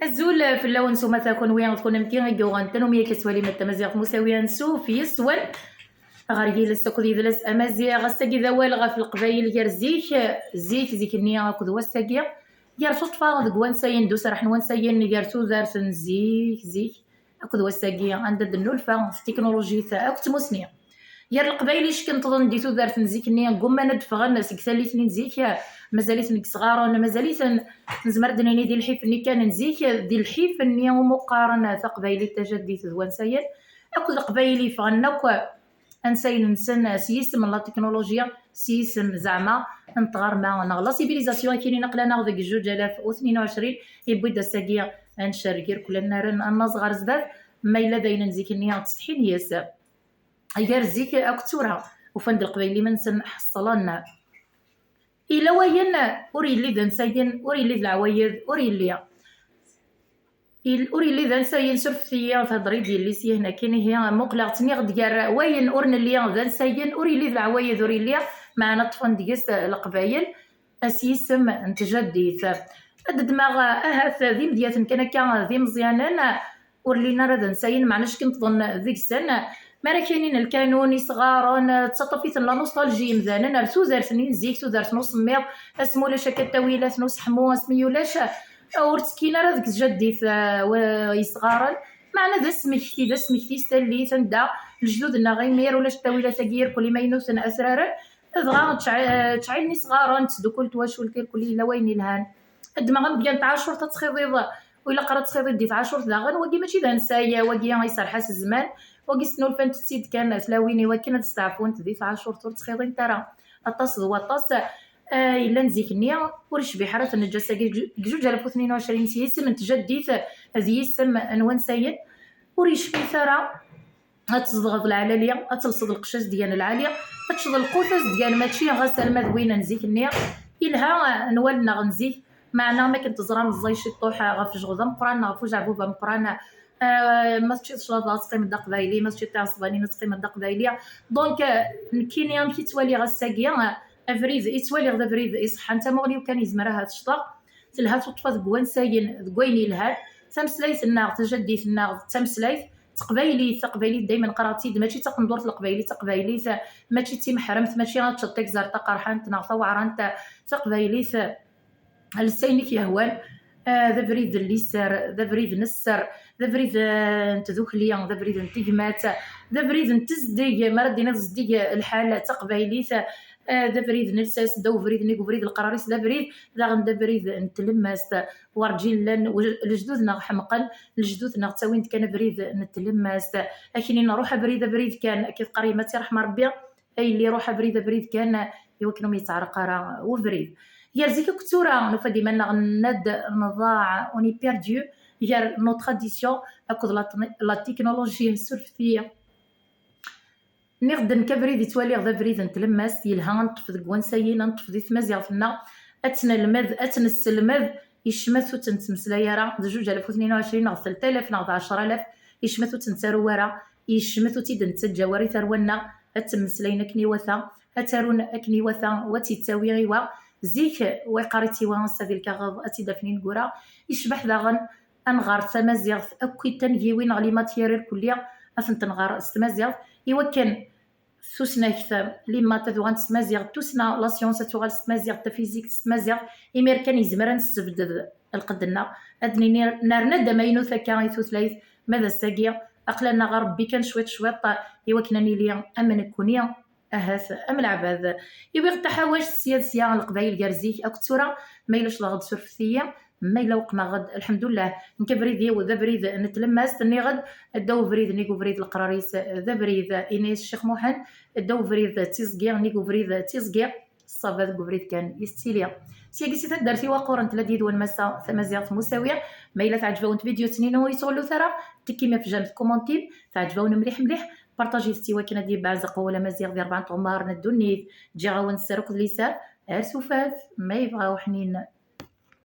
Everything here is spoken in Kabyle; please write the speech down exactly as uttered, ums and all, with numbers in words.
Azul fell-awen s umata, kunwi d kunemti i yuɣen tanumi akka tettwalim Tamaziɣt Musawi, ansuf yes-wen ɣer yiles akked yidles amaziɣ. Ass-agi d awal ɣef Leqbayel gar zik, zik, zik-nni akked wass-agi, gar tuṭṭfa deg wansayen d usraḥ n wansayen, gar tudert n zik, zik, akked wass-agi anda d-nnulfa s tiknulujit akked tmusni. Gar Leqbayel ickenṭḍen di tudert n zik-nni, ggumman ad d-ffɣen seg tallit-nni n zik, mazal-iten deg isɣaren, mazal-iten, nezmer ad d-nini, di lḥif-nni kan n zik, di lḥif-nni umi qqaren taqbaylit tajaddit d wansayen, akked Leqbayel yeffɣen akk ansayen-nsen s yisem n la technologie, s yisem zeɛma n tɣerma neɣ la civilisation, akin aql-aneɣ deg zuǧ alaf u tnin u ɛecrin, yewwi-d ass-agi ad ncerreg irkel ad naren annaẓ ɣer zdat, ma yella d ayen n zik-nni ttsetḥin yes. Gar zik akked tura, ufan-d Leqbayel iman-nsen ḥeṣlen. Yella wayen ur yelli d ansayen, ur yelli d leɛwayed, ur yelli. Il-, ur yelli d ansayen, surfet-iyi, thedder-iyi-d yelli-s yihen akin, ihi muqleɣ-tt, nniɣ-d gar wayen ur nelli d ansayen, ur yelli d leɛwayed, ur yelli, meɛna ṭṭfen deg-s Leqbayel s yisem n tjaddit. Ad ddmeɣ ahat d imedyaten kan akka d imeẓyanen, ur llin ara d ansayen, meɛna ckenṭḍen deg-sen. Mi ara k-inin lkanun, isɣaren, ttaṭṭaf-iten la nostalgie yemdanen ar tudert-nni n zik, tudert n usemmiḍ, asmi ulac akka ttawilat n useḥmu, asmi ulac, ur ttekkin ara deg tjaddit, eh, wa-, isɣaren. Meɛna d asmekti, d asmekti s tallit, anda lejdud-nneɣ imir ulac ttawilat-agi irkel imaynuten atraren, dɣa ttɛi-, ttɛilen isɣaren, tettdukkul twacult irkel yella wayen yelhan. Ad ddmeɣ amedya n tɛacurt ad txiḍiḍ, u ilaq ara txiḍiḍ di tɛacurt daɣen, wagi mačči d ansay, wagi iserreḥ-as zzman, wagi snulfant-tt-id kan tlawin i wakken ad steɛfunt di tɛacurt ur ttxiḍint ara. Aṭas d waṭas, eh, yellan zik-nni, ur yecbiḥ ara, ad t-neǧǧ ass-agi deg zuǧ alaf u tnin u ɛecrin s yisem n tjaddit d yisem n wansayen, ur yecmit ara. Ad tzedɣeḍ lɛali, ad telseḍ lqecc azedgan lɛali, ad teččeḍ lqut azedgan mačči ɣas arma d win n zik-nni. Yelha, eh, n wallen-nneɣ n zik, meɛna am akken teẓram ẓẓay ciṭṭuḥ, eh, ɣef jɣed ameqqran neɣ ɣef ujeɛbub ameqqran. Eh, ma teččiḍ claḍa ad teqqimeḍ d aqbayli, ma teččiḍ tiɛesbanin ad teqqimeḍ d aqbayli. Donc, eh, nekkini amek i ttwaliɣ ass-agi, eh, abrid i ttwaliɣ d abrid iṣeḥḥan, tamuɣli-w kan yezmer ahat ccḍeɣ. Telha tuṭṭfa deg wansayen, deg wayen yelhan. Tameslayt-nneɣ, tajaddit-nneɣ d tameslayt teqbaylit, taqbaylit daymen qqareɣ-tt-id, mačči d taqendurt n leqbaylit, taqbaylit mačči d timeḥremt, mačči ad teččeḍ tagzart taqerḥant neɣ taweɛrant, taqbaylit lsaynek yehwan, eh, d abrid n liser, d abrid n sser, d abrid, eh, n tdukli, d abrid n tegmat, d abrid n tezdeg, mi ara d-tiniḍ zeddig lḥal, d taqbaylit, eh, d abrid n lsas, ddaw ubrid nnig ubrid leqrar-is d abrid, daɣen d abrid n tlemmast. Werǧin llan wej-, lejdud-nneɣ ḥemqen, lejdud-nneɣ ttawin-d kan abrid n tlemmast. Aknin ruḥ abrid, abrid kan, akka teqqar yemma-tt, iṛḥem Ṛebbi, a yelli ruḥ abrid, abrid kan, i wakken ur m-yettɛerriq ara ubrid. Gar zik akked tura, nufa-d iman-nneɣ nenna-d nḍaɛ, on est perdu, gar nos traditions akked la tni-, la technologie, surfet-iyi. Nniɣ-d nekk abrid i ttwaliɣ d abrid n tlemmast, yelha ad neṭṭef deg wansayen, ad neṭṭef di tmaziɣt-nneɣ, ad tt-nelmed, ad tt-nesselmed, yecmet ur tt-nettmeslay ara. D zuǧ alaf u tnin u ɛecrin neɣ d telt alaf neɣ d ɛecṛ alaf, yecmet ur tt-nettaru ara, yecmet ur tt-id-nettaǧǧa war i tarwa-nneɣ, ad tt-mmeslayen akken iwata, ad tarun akken iwata, wa tt-yettawi i wa. Zik, wa yeqqar-itt i wa, ass-a di lkaɣeḍ, ad tt-id-afen ineggura. Yecbeḥ daɣen ad nɣer tamaziɣt akkit tangiwin neɣ les matières irkelli, ad tent-nɣer s tmaziɣt, i wakken tusnakt, les maths ad uɣalent s tmaziɣt, tussna, la science ad tuɣal s tmaziɣt, tafizikt s tmaziɣt, imir kan yezmer ad nessebded lqedd-nneɣ, ad nini nerna-d amaynut akka i tutlayt, ma d ass-agi aql-aneɣ rebbi kan cwiṭ cwiṭ i wakken ad nili am nekkni, ahat am leɛbad. Iwiɣ-d taḥawact sya d sya, Leqbayel gar zik akked tura, ma yella ccḍeɣ-d surfet-iyi, ma yella weqmeɣ-d, lḥemdullah. Nekk abrid-iw d abrid n tlemmast, nniɣ-d, ddaw ubrid nnig ubrid leqrar-is d abrid, ini-as Ccix Muḥend, ddaw ubrid d tiẓgi nnig ubrid d tiẓgi, ṣṣaba deg ubrid kan i tettili. Syagi si taddart-iw aquren tella-d yid-wen massa tamaziɣt Musawi. Ma yella teɛǧeb-awen tvidyut-nni, ur yettɣellut ara, tekkim ɣef jam, tkumantim, teɛǧeb-awen mliḥ mliḥ, partajit-tt i wakken ad yebbeɛzeq wawal amaziɣ di rebɛa n tɣemmar n ddunit. Ǧǧiɣ-awen sser akked liser, ar tufat, ma yebɣa uḥnin.